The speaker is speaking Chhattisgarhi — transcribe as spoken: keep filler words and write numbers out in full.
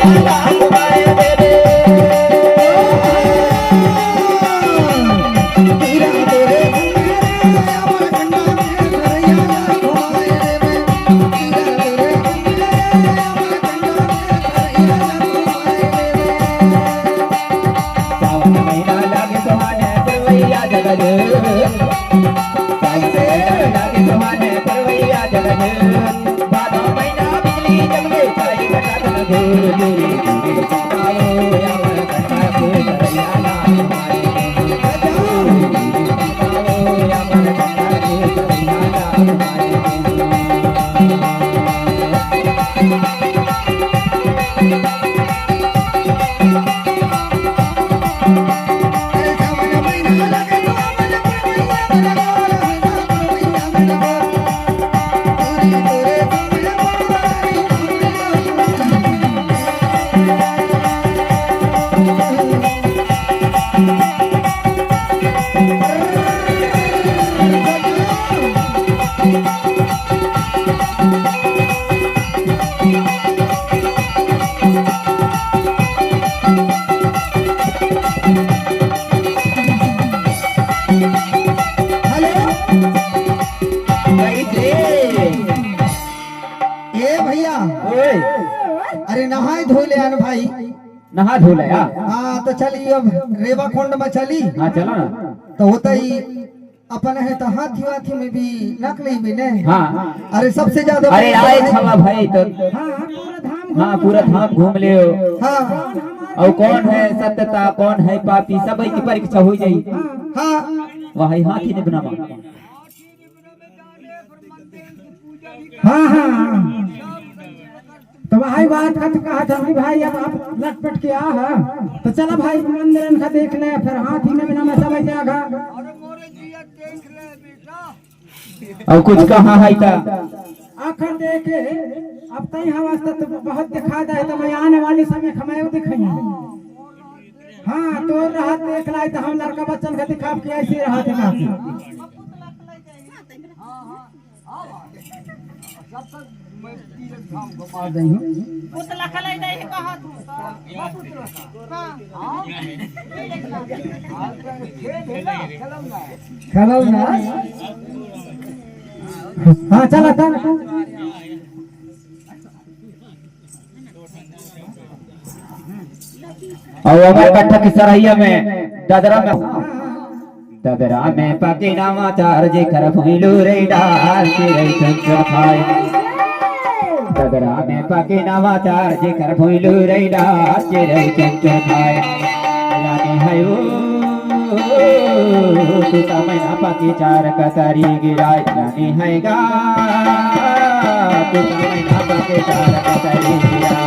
हेलो। ए भैया, ओए। अरे नहाए धोए ले आन भाई। नहा धो ले, हाँ। हाँ, तो चली अब रेवा कुंड में चली। हाँ, चलो ना। तो होता ही अपन है तो हाथी वाथी में भी नकली भी नहीं। हाँ। अरे सबसे ज्यादा अरे आए छवा भाई तो हाँ, हाँ, पूरा धाम घूम हाँ, पूरा धाम घूम लियो। हाँ। और कौन है सत्यता, कौन है पापी, सब की परीक्षा हो जाई। हाँ। वही हाथी ने बनावा। हाँ, हाँ, हाँ। तो वही बात का तो कहा था कि भाई अब आप लटपट के आ हा, तो चला भाई मंदिरन का देख ले, फिर हाथी ने बिना में सब जागा। और कुछ कहा है ता? आखिर देखे, अब तई हवस तो बहुत दिखा दे, तो मैं आने वाली समय खमायो दिखाई। हाँ, तो राहत देख लाई, तो हम लड़का बच्चन का दिखाब कि ऐसी राहत है। पुतला खलाई दे है, कहा तू। हाँ। खेलो ना। हाँ, चला, चला। अउ अमरकंटक के सरहइया में ददरा में, ददरा में पाके नवाचार जेकर भुइँलू रे डार के रही चुनचुन खाए। ददरा में पाके नवाचार जेकर भुइँलू रे डार के रही चुनचुन खाए। रानी है वो, तू त मैना पाके चार कतरी गिराए। रानी है गा, तू त मैना पाके चार कतरी गिराए।